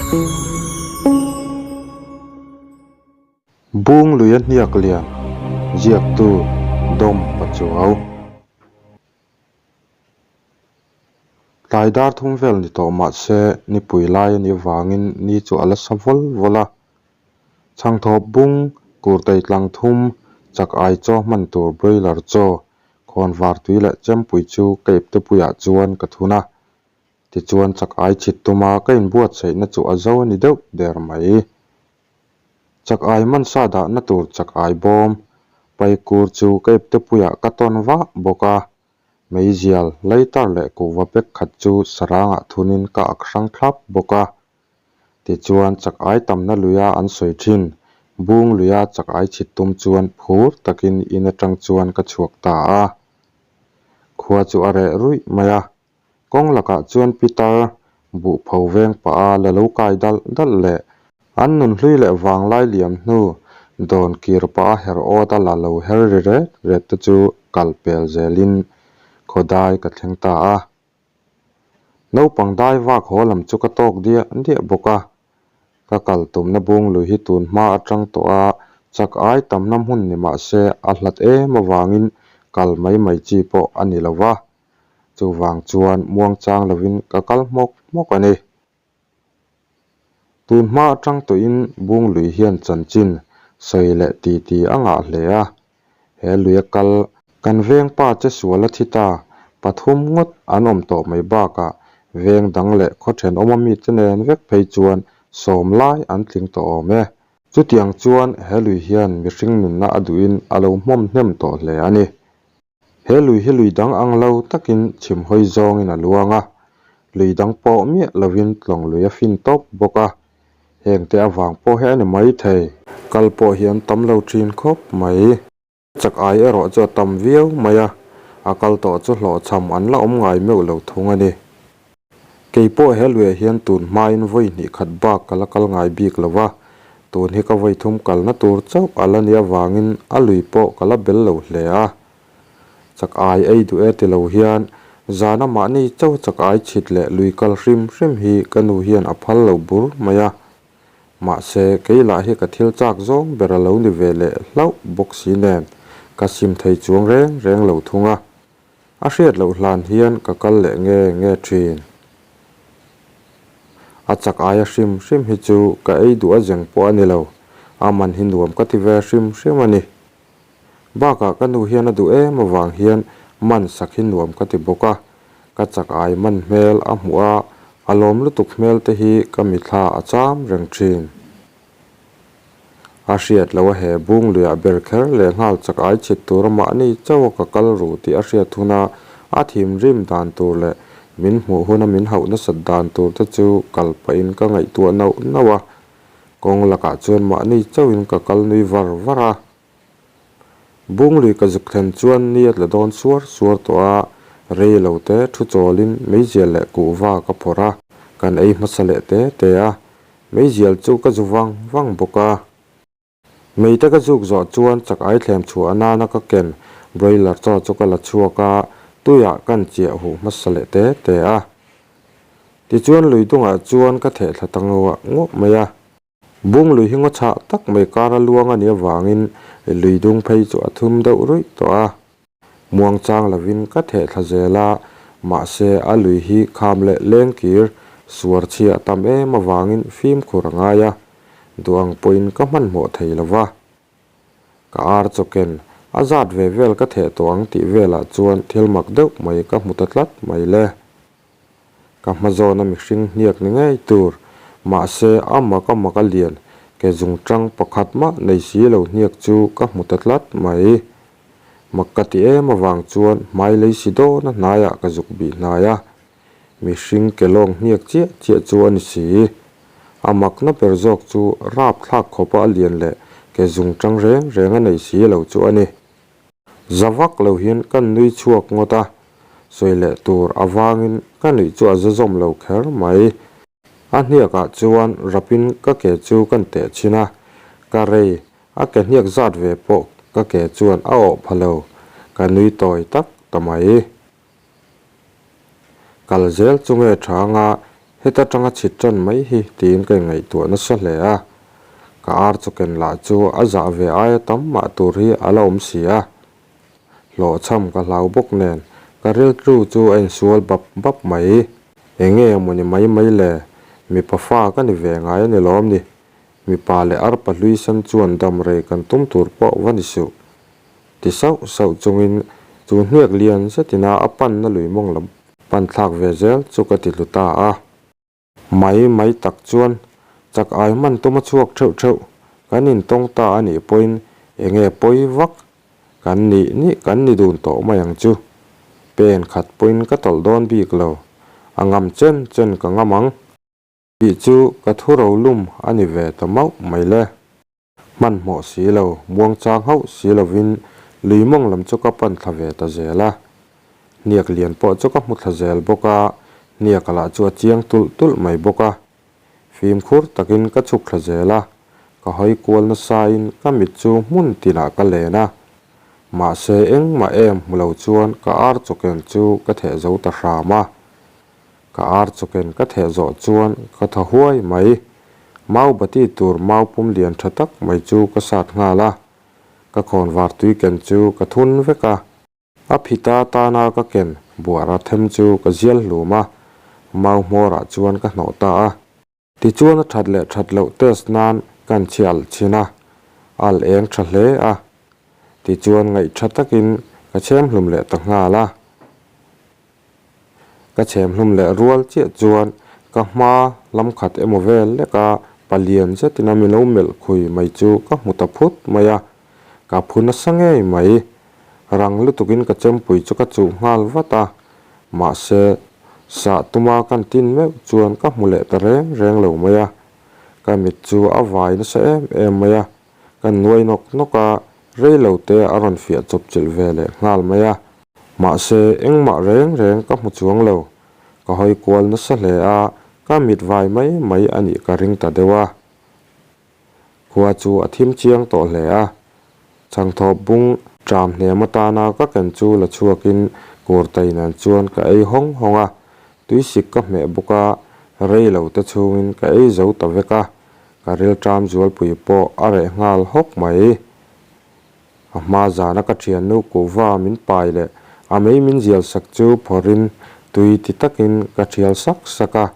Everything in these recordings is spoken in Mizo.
Bung lui a hniak lian, ziaktu Dawm Pachuau. Tlai dar thum vel ni tawh mah se nipui lai a nih avangin ni chu a la sa vawl vawl a. Chhangthawp bung, kurtai tlang thum, chak ai chaw hman tur broiler chaw, khawnvar tui leh chempui chu ka iptepuiah chuan ka thun a. Tichuan chak ai chhit tuma ka inbuatsaihna chu a zo a ni deuh der mai. Chak ai mansa dahna tur chak ai bawm, paikur chu ka iptepuiah ka tawn vah bawk a. Meizial, lighter leh kuhva bag khat chu sarangah thunin ka ak hrang thlap bawk a. Tichuan chak ai tamna luia an sawi thin, bung luia chak ai chhit tum chuan phur takin in atang chuan ka chhuak ta a. Khua chu a reh ruih mai a. Kawng lakah chuan Pitar buh pho veng pah a la lo kai dalh dalh leh an nunhlui leh vanglai liam hnu dawn kir pah a her awt a la lo her ri ret ret te chu kal pel zelin khawdai ka thleng ta a. Naupang dai vak haw lam chu ka tawk diah diah bawk a. Ka kal tumna bung lui hi tun hma atang tawh a chak ai tamna hmun ni mah se a hlat em avangin kal mai mai chi pawh a ni lo va. Chuvang chuan muangchang lovin ka kal hmawk hmawk a ni. Tun hma atang tawhin bung lui hian chanchin sawi leh titi a ngah hle a. He luia kal kan veng pa che sual a thi ta, pathum ngawt an awm tawh mai bakah veng dang leh khaw thenawma mite nen vek phei chuan sawm lai an tling tawh awm e. Chutiang chuan he lui hian mihring nunna a duhin a lo hmawm hnem tawh hle a ni. He lui hi lui dang ang lo takin chhim hawi zawngin a luang a, lui dang pawh miah lovin tlawng lui a fin tawp bawk a, hengte avang pawh hi a ni mai thei. Kal pawh hi an tam lo thin khawp mai. Chak ai erawh chu a tam viau mai a, a kal tawh chu hlawhchham an la awm ngai meuh lo thung a ni. Kei pawh he luiah hian tun hmain vawi hnih khat bak ka la kal ngai bik lo va, tun hi ka vawi thum kalna tur chauh a la nih avangin a lui pawh ka la bel lo hle a. Chak ai ei duh e ti lo hian zana mahni chauh chak ai chhit leh lui kal hrim hrim hi ka nu hian a phal lo bur mai a. Mahse, kei lah hi ka thil chak zawng ber a lo ni ve leh hlauh bawk si nen ka sim thei chuang reng reng lo thung a. A hriat loh hlan hian ka kal leh nge nge thin. A chak aia hrim hrim hi chu ka ei duh a zeng pawh a ni lo, a man hi nuam ka ti ve hrim hrim a ni. Bakah ka nu hian a duh em avang hian man sak hi nuam ka ti bawk a, ka chak ai man hmel a hmuh a, a lawm lutuk hmel te hi ka mithla a cham reng thin. A hriat loh a he bung luiah ber kher leh nghal chak ai chhit tur a mahni chauh a ka kal ruh tih a hriat huna a thimrim dan tur leh min hmuh huna min hauh nasat dan tur te chu kal pahin ka ngaihtuah nauh nauh a, kawng lakah chuan mahni chauhin ka kal nui var var a. Bunglui ka zuk thlen chuan ni a tla dawn suar suar tawh a, rei lo te thu chawlin meizial leh kuhva ka phawrh a, kan ei hmasa leh te te a, meizial chu ka zu vang vang bawk a. Meite ka zuk zawh chuan chak ai thlem chhuah nana ka ken broiler chaw chu ka la chhuak a, tuiah kan chiah huh hmasa leh te te a. Tichuan lui dungah chuan ka theh thla ta nguah nguah mai a. Bung lui hi ngaw chhah tak mai kara luang a nih avangin lui dung phei chu a thum deuh ruih tawh a. Muang chang lovin ka theh thla zel a, mahse a lui hi kham leh leng kir suar chhia a tam em avangin fimkhur a ngai a, duh ang pawhin ka hmanhmawh thei lo va. Ka ar chawken a zat ve vel ka theh tawh ang tih velah chuan thil mak deuh mai ka hmu ta tlat mai le. Ka hma zawna mihring hniak ni ngei tur, mahse a mak a mak a lian, ke zungtang pakhat mah nei si lo hniak chu ka hmu ta tlat mai. Mak ka ti em avang chuan hmai lei si dawn a hnaiah ka zuk bih hnai a, mihring ke lawng hniak chiah chiah chu a ni si. A makna ber zawk chu rap thlak khawpa a lian leh ke zungtang reng reng a nei si lo chu a ni. Za vak lo hian ka nui chhuak ngawt a, sawi leh tur avangin ka nuih chu a za zawm lo kher mai. A hniakah chuan rapin ka ke chu kan teh chhin a, ka rei, a ke hniak zat ve pawh ka ke chuan a awh pha lo, ka nui tawi tak ta mai. Kal zel chu nge tha anga Heta tanga chhit tan mai hi tiin ka inngaihtuah nasa hle a. Ka ar chawken lah chu a zah ve aia tam mah tur hi a la awm si a. Hlawhchham ka hlau bawk nen ka rilru chu a insual bap bap mai. Enge mawni mai mai le, mipa fa ka ni ve ngai a ni lawm ni. Mipa leh arpa hlui sen chuan dam rei kan tum tur pawh va ni suh. Ti sauh sauh chungin chu hniak lian zetina a panna lui mawng lam pan thlak ve zel chu ka ti hlu ta a. Mai mai tak chuan chak ai hman tum a chhuak theuh theuh kan intawng ta a nih pawhin enge pawi vak kan nih nih kan ni dun tawh mai ang chu. Pen khat pawhin ka tawlh dawn bik lo, a ngam chen chen ka ngam ang. Tih chu ka thu rolum a ni ve ta mauh mai le. Hmanhmawh si lo, muangchang hauh si lovin lui mawng lam chu ka pan thla ve ta zel a. Hniak lian pawh chu ka hmu thla zel bawk a, hniaka lah chu a chiang tulh tulh mai bawk a. Fimkhur takin ka chhuk thla zel a, ka hawi kual nasain ka mit chu hmun tinah ka len a. Mahse engmah em hmu lo chuan ka ar chawken chu ka theh zo ta hram a. Ka ar chawken ka theh zawh chuan ka thaw huai mai. Mau bati tur mau pum lian tha tak mai chu ka sat nghal a. Ka khawnvar tui ken chu ka thun vek a. A phita tana ka ken buara them chu ka zial hlum a, mau hmawrah chuan ka hnawh ta a. Tichuan a that leh that loh test nan kan chhi alh chhin a, alh eng tha hle a. Tichuan ngaih tha takin ka chhem hlum leh ta nghal a. Ka chhem hlum leh rual chiah chuan ka hma lam khat emaw vel lek a, palian zetin a milo melh khui mai chu ka hmu ta phut mai a, ka phu nasa ngei mai. Rang lutukin ka chempui chu ka chuh nghal vat a, mahse sah tuma kan tin meuh chuan ka hmu leh ta reng reng lo mai a, ka mit chu a vai nasa em em mai a. Kan nuai nawk nawk a, rei lo te a rawn fiah chawp chilh ve leh nghal mai a. Mahse, engmah reng reng ka hmu chuang lo. Ka hawi kual nasa hle a, ka mit vai mai mai a nih ka ring ta deuh a. Khua chu a thim chiang tawh hle a. Chhangthawp bung ṭam hnem atana ka ken chu la chhuakin kurtai nen chuan ka ei hawng hawng a. Tuisik ka hmeh bawk a, rei lo te chhungin ka ei zo ta vek a. Ka rilṭam zualpui pawh a reh nghal hawk mai. A hma zana ka ṭhiannu kuhva min pai leh a mei min zial sak chu phawrhin tui ti takin ka ṭhial sak sak a.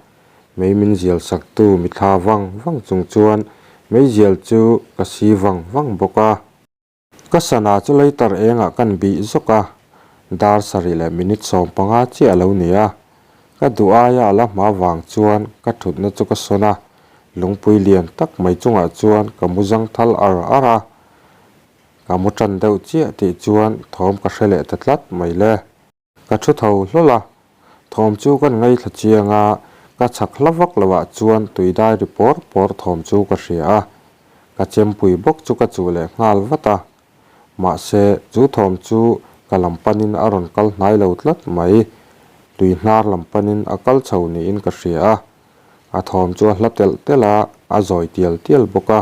Mei min zial saktu mithla vang vang chung chuan meizial chu ka si vang vang bawk a. Ka sana chu leitar engah kan bih zawk a, dar sarih leh minute 15 chiah a lo ni a. Ka duh aia a la hma vang chuan ka thutna chu ka sawn a, lungpui lian tak mai chungah chuan ka mu zang thal ar ar a. Ka mu tan deuh chiah tih chuan thawm ka hre leh ta tlat mai le. Ka thu tho hlawl a, thawm chu kan ngaithla chiang a, ka chhak hla vak lo ah chuan tui dai ri pawr pawr thawm chu ka hria a, ka chempui bawk chu ka chuh leh nghal vat a, mahse chu thawm chu ka lam panin a rawn kal hnai lo tlat mai, tui hnar lam panin a kal chho niin ka hria a, a thawm chu a hla telh telh a, a zawi tial tial bawk a.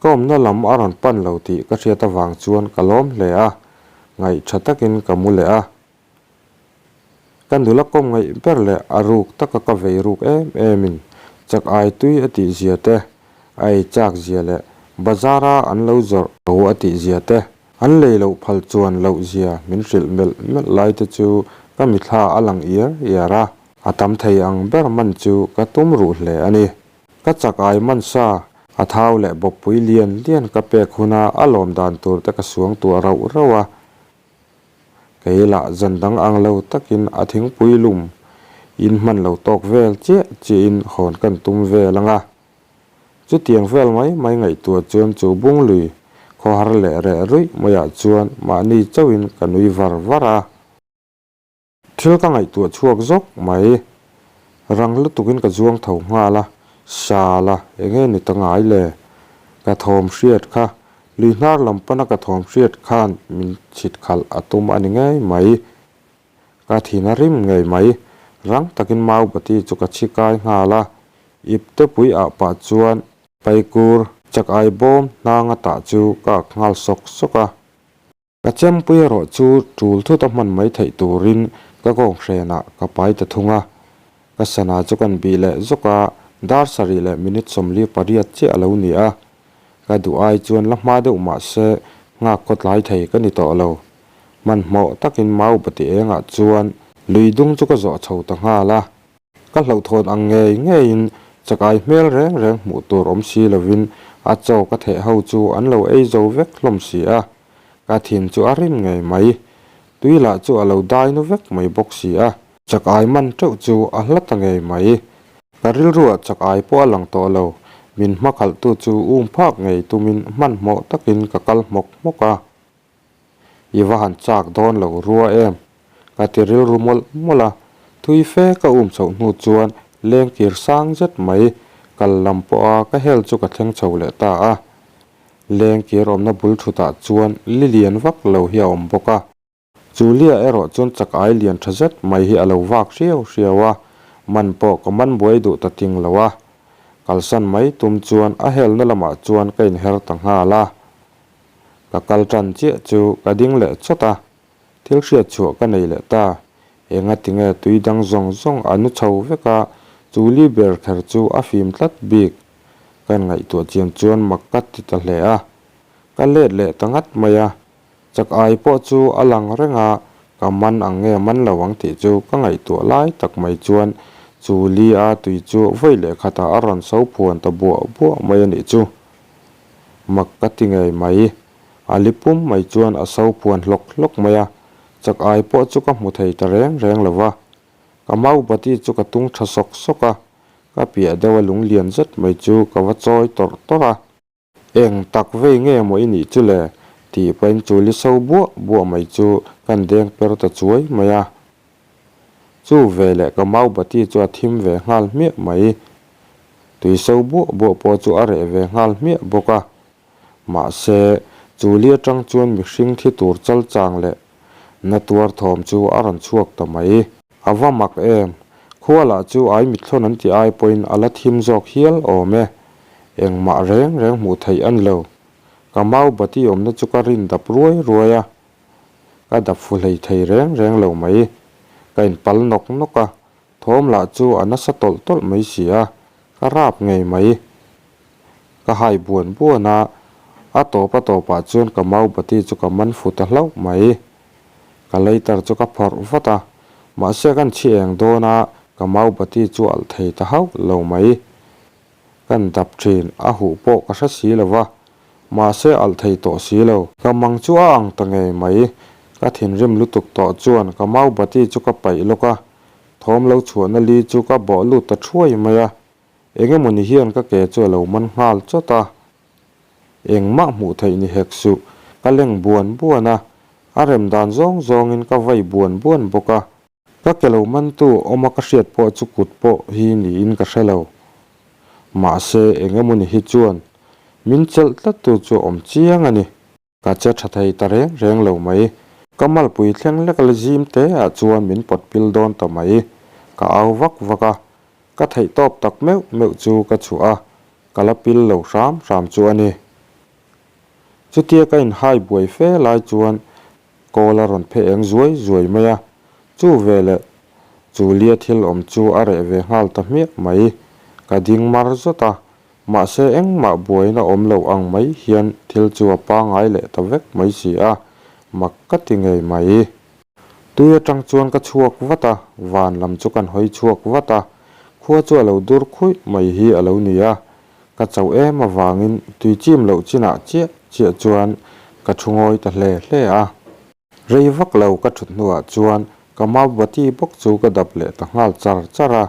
Ka awmna lam a rawn pan lo tih ka hriat avang chuan ka lawm hle a, ngaih tha takin ka mu leh a. Ka nula kawm ngaih ber leh a ruk taka ka vei ruk em emin chak ai tui a tih zia te, a ei chak zia leh bazar a an lo zawrh tho a tih zia te, an lei loh phal chuan loh zia min hrilh melh melh lai te chu ka mithla a lang iar iar a, a tam thei ang ber man chu ka tum ruh hle a ni. Ka chak ai man sa, a thau leh bawppui lian lian ka pek huna a lawm dan tur te ka suang tuah rauh rauh a. Kei lah zan dang ang lo takin a thingpui lum in hman lo tawk vel chiah chiahin hawn kan tum vel ang a. Chutiang vel mai mai ngaihtuah chuan chu bunglui khawhar leh reh ruih maiah chuan mahni chauhin ka nui var var a. Thil ka ngaihtuah chhuak zawk mai. Rang lutukin ka zuang tho nghal a, Sala, enge ni ta ngai le? Ka thawm hriat kha, lui hnar lam pana ka thawm hriat khan min chhit khalh a tum a ni ngei mai. Ka thin a rim ngei mai. Rang takin mau bati chu ka chhi kai nghal a, ip te pui ah pah chuan paikur chak ai bawm hnang a tah chu ka ak nghal sawk sawk a. Ka chempui erawh chu tul thut a hman mai theih turin ka kawng hrenah ka pai ta thung a. Ka sana chu kan bih leh zawk a, dar sarih leh minute 48 chiah a lo ni a. Ka duh ai chuan la hma deuh mah se nghak khaw tlai thei ka ni tawh lo. Hmanhmawh takin mau bati engah chuan lui dung chu ka zawh chho ta nghal a. Ka hlauhthawn ang ngei ngeiin chakai hmel reng reng hmuh tur awm si lovin a chaw ka theh ho chu an lo ei zo vek hlawm si a. Ka thin chu a rim ngei mai. Tui lah chu a lo dai nu vek mai bawk si a. Chakai man teuh chu a hla ta ngei mai. Ka rilruah chakai pawh a lang tawh lo. Min hmakhalhtu chu um phak ngei tumin hmanhmawh takin ka kal hmawk hmawk a. I va han chak dawn lo rua em? Ka ti rilru mawlh mawlh a. Thui fe ka um chhoh hnu chuan lengkir sang zet mai kal lam pawha ka hel chu ka thleng chho leh ta a. Lengkir awmna bul thutah chuan li lian vak lo hi a awm bawk a. Julia erawh chuan chak ai lian tha zet mai hi a lo vak hriau hriau a, man pawh ka man buai duh ta ting lo a. Kalsan mai tum chuan a helna lamah chuan ka inher ta nghal a. Ka kal tan chiah chu ka ding leh chawt a, thil hriat chhuah ka nei leh ta. Enga tinge tui dang zawng zawng a nu chho vek a, Julie ber kher chu a fim tlat bik. Ka ngaihtuah chian chuan mak ka ti ta hle a. Ka let leh ta ngat mai a, Chak ai pawh chu a lang reng a, ka man ang nge man lo ang tih chu ka ngaihtuah lai tak mai chuan chu li a tui chu vawi leh khatah a rawn so phuan ta buah buah mai a nih chu. Mak ka ti ngei mai. A li pum mai chuan a so phuan hlawk hlawk mai a, chak ai pawh chu ka hmu thei ta reng reng lo va. Ka maubati chu ka tung tha sawk sawk a, ka piah deuh a lunglian zet mai chu ka va chawi tawrh tawrh a. Eng tak vei nge maw i nih chu le? tih pahin chu li so buah buah mai chu kan deng per ta chuai mai a. Chu veleh ka maubati chu a thim ve nghal hmiah mai. Tui so buah buah pawh chu a reh ve nghal hmiah bawk a. Mahse, chu li atang chuan mihring thi tur chal chang leh na tuar thawm chu a rawn chhuak ta mai. A va mak em! Khua lah chu ai mithlawn an ti ai pawhin a la thim zawk hial awm e. Engmah reng reng hmuh theih a ni lo. Ka mau bati awmna chu ka rin dap ruai ruai a. Ka dap fu hlei thei reng reng lo mai. Ka inpal nawk nawk a, thawm lah chu a nasa tawlh tawlh mai si a, ka rap ngei mai. Ka hai buan buan a, a tawp a tawpah chuan ka mau bati chu ka man fu ta hlauh mai. Ka lighter chu ka phawrh vat a, mahse kan chhi eng dawn a, ka mau bati chu alh thei ta hauh lo mai. Kan dap thin, a huh pawh ka hre si lo va, mahse alh thei tawh si lo. Ka mang chu a ang ta ngei mai, ka thinrim lutuk tawh chuan ka mau bati chu ka paih lawk a, thawm lo chhuahna li chu ka bawh lut ta thuai mai a, Engemawni hian ka ke chu a lo man nghal chawt a, engmah hmuh theih ni hek suh, ka leng buan buan a, a rem dan zawng zawngin ka vai buan buan bawk a. Ka ke lo mantu awma ka hriat pawh chu kut pawh hi niin ka hre lo. Mahse engemawni hi chuan min chelh tlattu chu a awm chiang a ni. Ka che tha thei ta reng reng lo mai. Ka malpui thleng lek la zim te ah chuan min pawt pil dawn ta mai. Ka au vak vak a, ka theih tawp tak meuh meuh chu ka chhuah a, ka la pil lo hram hram chu a ni. Chutia ka inhai buai fe lai chuan kawl a rawn phe eng zuai zuai mai a, chu veleh chu lia thil awm chu a reh ve nghal ta hmiah mai. Ka ding mar zawt a, Mahse engmah buaina awm lo ang mai hian thil chu a pangai leh ta vek mai si a, mak ka ti ngei mai. Tui atang chuan ka chhuak vat a, van lam chu kan hawi chhuak vat a, khua chu a lo dur khuih mai hi a lo ni a, ka chauh em avangin tui chim loh chinah chiah chiah chuan ka thu ngawi ta hle hle a. Rei vak lo ka thut hnuah chuan ka maubati bawk chu ka dap leh ta nghal char char a,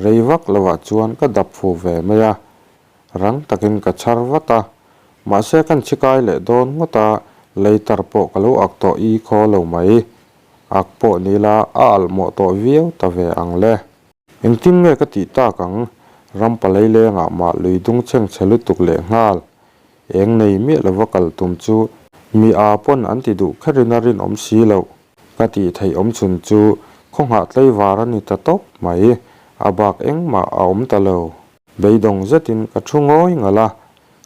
rei vak lovah chuan ka dap fu ve mai a, rang takin ka chhar vat a, mahse kan chhikai leh dawn ngawt a, leitar pawh ka lo ak tawh i khaw lo mai. Ak pawh ni la a alh mawh tawh viau ta ve ang le. Engtin nge ka tih tak ang, ram palei lengah mah lui dung chheng chhe lutuk leh nghal Eng nei miah lova kal tum chu mi aa pawn an ti duh kherin a rinawm si loh. Ka tih theih awm chhun chu khawnghah tlaivar a ni ta tawp mai, a bak engmah a awm ta lo. Beidawng zetin ka thu ngawi ngalh a,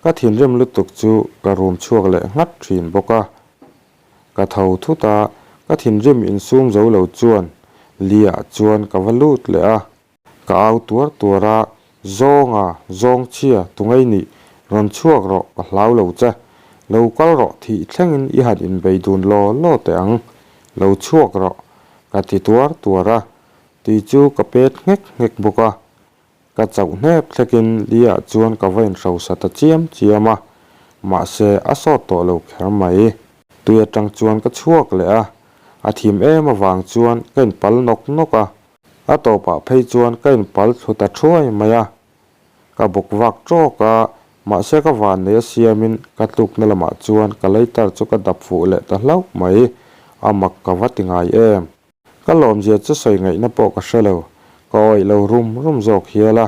ka thinrim lutuk chu ka rum chhuak leh nghat thin bawk a. Ka tho thut a, ka thinrim insum zo lo chuan Lia chuan ka va lut leh a. Ka au tuar tuar a, Zawnga, zawng chhia, tungei nih, rawn chhuak rawh, ka hlau lo che. Lo kal rawh, thih thlengin i han inbei dun law law teh ang. Lo chhuak rawh, ka ti tuar tuar a, tui chu ka pet nghek nghek bawk a. Ka chauh hnep thlekin Lia chuan ka va inhrosa ta chiam chiam a, mahse a sawt tawh lo kher mai. Tui atang chuan ka chhuak leh a, a thim em avang chuan ka inpal nawk nawk a, a tawpah phei chuan ka inpal thlu ta thuai mai a. Ka bawk vak tawk a, mahse ka vannei a siamin ka tlukna lamah chuan ka leitar chu ka dap fuh leh ta hlauh mai, a mak ka va ti ngai em. Ka lawmzia chu sawi ngaihna pawh ka hre lo, ka awih lo rum rum zawk hial a.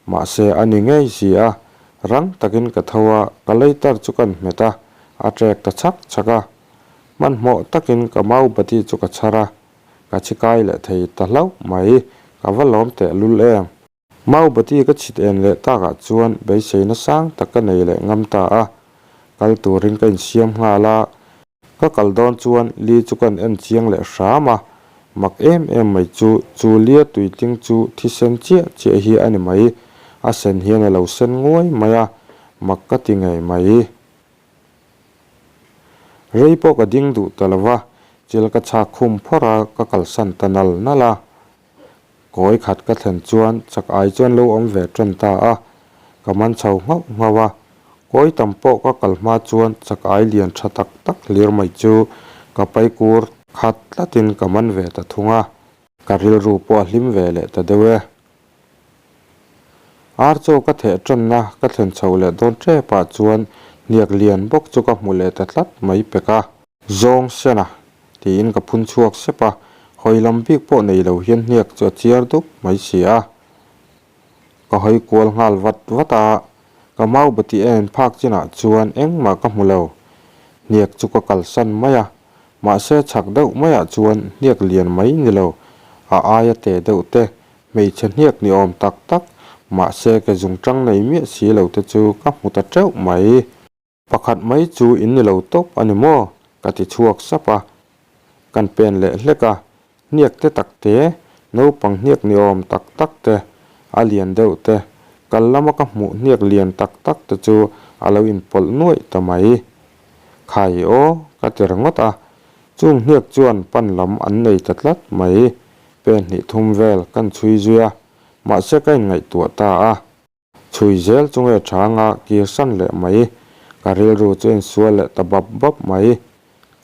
Mahse a ni ngei si a, rang takin ka tho a, ka leitar chu kan hmet a, a trek ta chhak chhak a. Hmanhmawh takin ka mau bati chu ka chhar a, ka chhi kai leh thei ta hlauh mai, ka va lawm teh lul em. Mau bati ka chhit en leh takah chuan beiseina sang tak ka nei leh ngam ta a, kal turin ka insiam nghal a, ka kal dawn chuan li chu kan en chiang leh hram a, mak em em mai chu chu lia tuitling chu thisen chiah chiah hi a ni mai, a sen hian a lo sen nguai mai a, mak ka ti ngei mai. Rei pawh ka ding duh ta lo va, chil ka chhak khum phawrh a, ka kalsan ta nal nal a. Kawi khat ka thlen chuan chak ai chuan lo awm ve tan ta a, ka man chho nghauh nghauh a. Kawi tam pawh ka kal hma chuan chak ai lian tha tak tak hlir mai chu ka pai kur khat tlatin ka man ve ta thung a. Ka rilru pawh a hlim ve leh ta deuh e. Ar chaw ka theh tanna ka thlen chho leh dawn tepah chuan hniak lian bawk chu ka hmu leh ta tlat mai pek a. Zawng sena tiin ka phun chhuak sep a, hawi lam bik pawh nei lo hian hniak chu a chiar dup mai si a. Ka hawi kual nghal vat vat a, ka mau bati en phak chinah chuan engmah ka hmu lo. Hniak chu ka kalsan mai a, mahse chhak deuh maiah chuan hniak lian mai ni lo, a aia te deuh te, hmeichhe hniak ni awm tak tak, mahse ke zungtang nei miah si lo te chu ka hmu ta teuh mai. Pakhat mai chu in ni lo tawp a ni maw? ka ti chhuak sap a. Kan pen leh hlek a, hniak te tak te, naupang hniak ni awm tak tak te, a lian deuh te, kal lama ka hmuh hniak lian tak tak te chu a lo inpawlh nuaih ta mai. Khai aw, ka ti ringawt a, chung hniak chuan pan lam an nei ta tlat mai. Pen hnih thum vel kan chhui zui a, mahse ka inngaihtuah ta a. Chhui zel chu nge chhanga kirsan leh mai, ka rilru chu insual leh ta bap bap mai.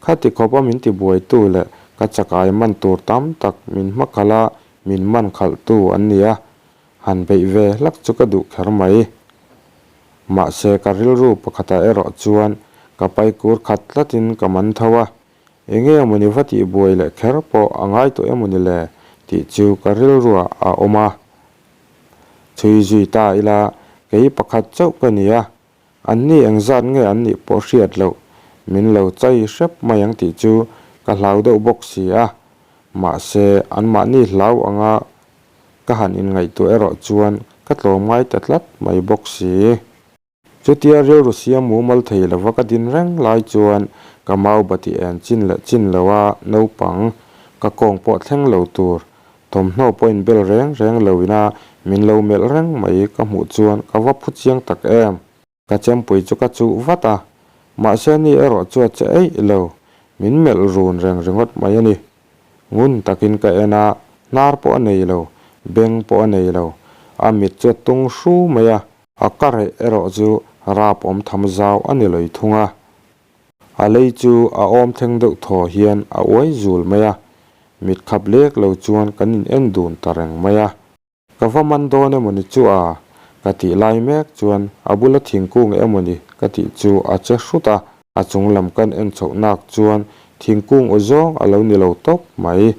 Khati khawpa min tibuaitu leh ka chakai man tur tam tak min hmakhalh a, min man khalhtu an ni a, han beih ve hlak chu ka duh kher mai. Mahse ka rilru pakhatah erawh chuan ka pai kur khat tlatin ka man tho a, enge emawni va tihbuai leh kher pawh a ngai tawh emawni le tih chu ka rilruah a awm a. Chhui zui ta ila, kei pakhat chauh ka ni a, anni engzat nge an nih pawh hriat loh, min lo chai hrep mai ang tih chu ka hlau deuh bawk si a, mahse anmahni hlau anga ka han inngaihtuah erawh chuan ka tlawm ngai ta tlat mai bawk si. Chutia rilru siam mumal thei lova ka din reng lai chuan ka mau bati en chin leh chin lo a naupang ka kawng pawh thleng lo tur thawmhnaw pawh inbel reng reng lo ina min lo melh reng mai ka hmuh chuan ka va phu chiang tak em. Ka chempui chu ka chuh vat a, mahse ni erawh chu a che eih lo, min melh run reng ringawt mai a ni. Ngun takin ka en a, hnar pawh a nei lo, beng pawh a nei lo, a mit chu a tung hru mai a, A ka reh erawh chu rap awm tham zau a ni loi thung a. A lei chu a awm thleng deuh thaw hian a uai zul mai a, mit khap lek lo chuan kan in en dun ta reng mai a. Ka va man dawn emawni chu a? Ka tih lai mek chuan a bula thingkung emawni ka tih chu a che hrut a, a chung lam kan en chhoh nak chuan thingkung aw zawng a lo ni lo tawp mai.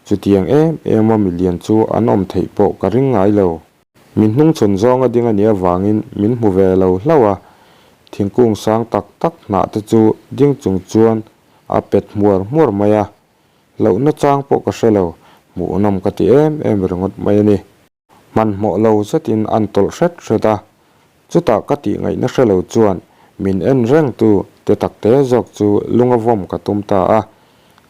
Chutiang em em a milian chu an awm theih pawh ka ring ngai lo. Min hnungchhawn zawng a ding a nih avangin min hmu ve lo hlauh a, thingkung sang tak tak hnah te chu ding chung chuan a pet hmuar hmuar mai a, hlauhna chang pawh ka hre lo, hmuhnawm ka ti em em ringawt mai a ni. Hmanhmawh lo zetin an tawlh hret hret a, chutah ka tih ngaihna hre lo chuan min en reng tu te tak te zawk chu lung a vawm ka tum ta a,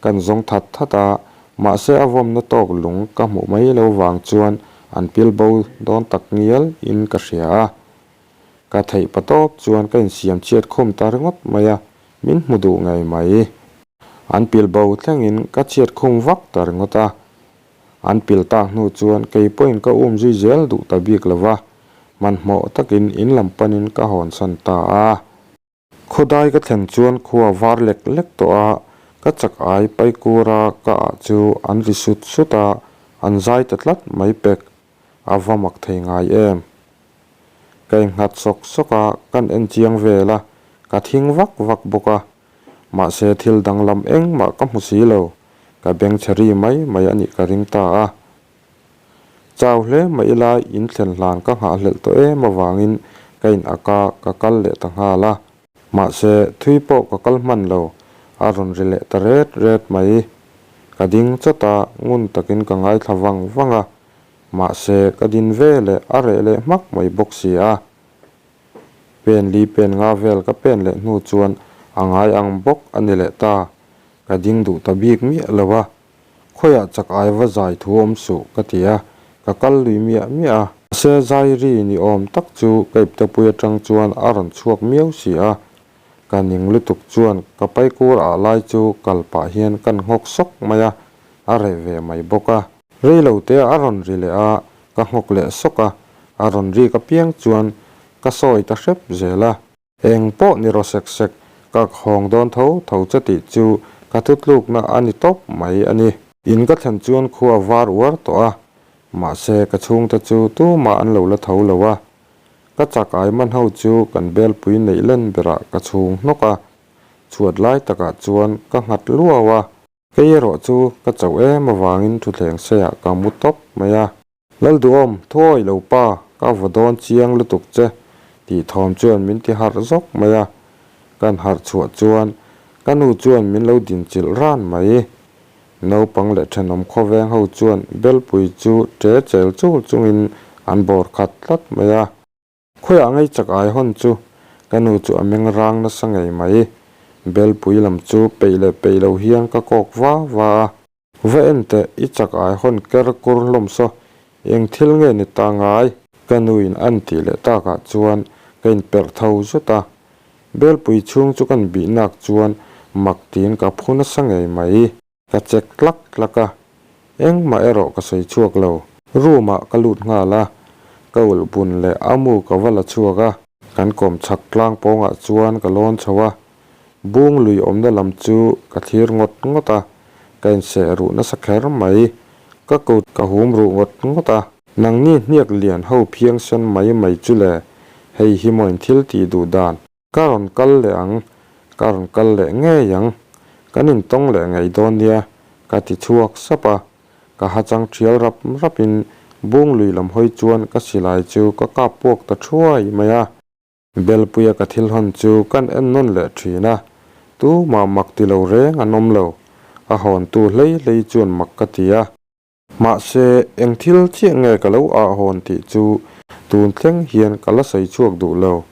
Kan zawng that that a, mahse a vawmna tawk lung ka hmuh mai lo vang chuan An pil bo dawn tak ngial in ka hria a. Ka theih pa tawp chuan ka insiam chhiat khum ta ringawt mai a, min hmu duh ngei mai. An pil bo thlengin ka chhiat khum vak ta ringawt a. An pil tak hnu chuan kei pawhin ka um zui zel duh ta bik lo va, hmanhmawh takin in lam panin ka hawnsan ta a. Khawdai ka thlen chuan khua var lek lek tawh a, ka chak ai paikura ka ah chu an ri sut sut a, an zai ta tlat mai pek, a va mak thei ngai em. Ka innghat sawk sawk a, kan en chiang vel a, ka thing vak vak bawk a, mahse thil danglam engmah ka hmu si lo, ka bengchhe ri mai mai a nih ka ring ta a. Chau hle mah ila in thlen hlan ka nghahhlelh tawh em avangin ka in ak a, ka kal leh ta nghal a. Mahse, thui pawh ka kal hman lo, a rawn ri leh ta ret ret mai. Ka ding chawt a, ngun takin ka ngaithla vang vang a. Mahse, ka din ve leh a reh leh hmak mai bawk si a. Pen li pen nga vel ka pen leh hnu chuan a ngai ang bawk a ni leh ta. Ka ding duh ta bik miah lo a. Khawiah chak ai va zai thu awm suh ka ti a, ka kal lui miah miah a. Mahse zai ri ni awm tak chu ka iptepui atang chuan a rawn chhuak miau si a, ka ning lutuk chuan ka paikur ah lai chu kal pah hian kan nghawk sawk mai a, a reh ve mai bawk a. Rei lo te a rawn ri leh a, ka nghawk leh sawk a, a rawn rik apiang chuan ka sawi ta hrep zel a. Eng pawh ni rawh sek sek, ka khawng dawn tho tho che tih chu ka thutlukna a ni tawp mai a ni. In ka thlen chuan khua var uar tawh a, mahse ka chhungte chu tumah an lo la tho lo a. Ka chak ai man ho chu kan belpui neih len berah ka chhung hnawk a, chhuat lai takah chuan ka nghat luau a. Kei erawh chu ka chauh em avangin thutthleng seiah ka mu tawp mai a. Lalduhawm, thuawi lo pa, ka vaw dawn chiang lutuk che, tih thawm chuan min ti harh zawk mai a. Kan harh chhuah chuan ka nu chuan min lo din chilh ran mai. Naupang leh thenawm khawveng ho chuan belpui chu ṭe chel chul chungin an bawr khat tlat mai a. Khawiah ngei chak ai hawn chu ka nu chu a meng rang nasa ngei mai. Belpui lam chu peih leh peih lo hian ka kawk va va a. Va en teh, i chak ai hawn ker kur hlawm saw, eng thil nge ni ta ngai? Ka nuin an tih leh takah chuan ka inperh tho zut a. Belpui chhung chu kan bih nak chuan mak tiin ka phu nasa ngei mai. Ka chek tlak tlak a, engmah erawh ka sawi chhuak lo. Room ah ka lut nghal a, ka ulh bun leh a mu ka va la chhuak a. Kan kawm chhak tlang pawngah chuan ka lawn chho a, Bung lui awmna lam chu ka thlir ngawt ngawt a, ka inseh ruh nasa kher mai. Ka kut ka hum ruh ngawt ngawt a. Nangni hniak lian ho phiang sen mai mai chu le, hei hi maw in thil tih duh dan. Ka rawn kal leh ang, ka rawn kal leh ngei ang. Kan intawng leh ngei dawn nia, ka ti chhuak sap a. Ka ha chang thial rap rapin bung lui lam hawi chuan ka silai chu ka kap puak ta thuai mai a. Belpuia ka thil hawn chu kan en nawn leh thin a, tumah mak ti lo reng an awm lo. A hawntu hlei hlei chuan mak ka ti a. Mahse, eng thil chiah nge ka lo ah hawn tih chu tun thleng hian ka la sawi chhuak duh lo.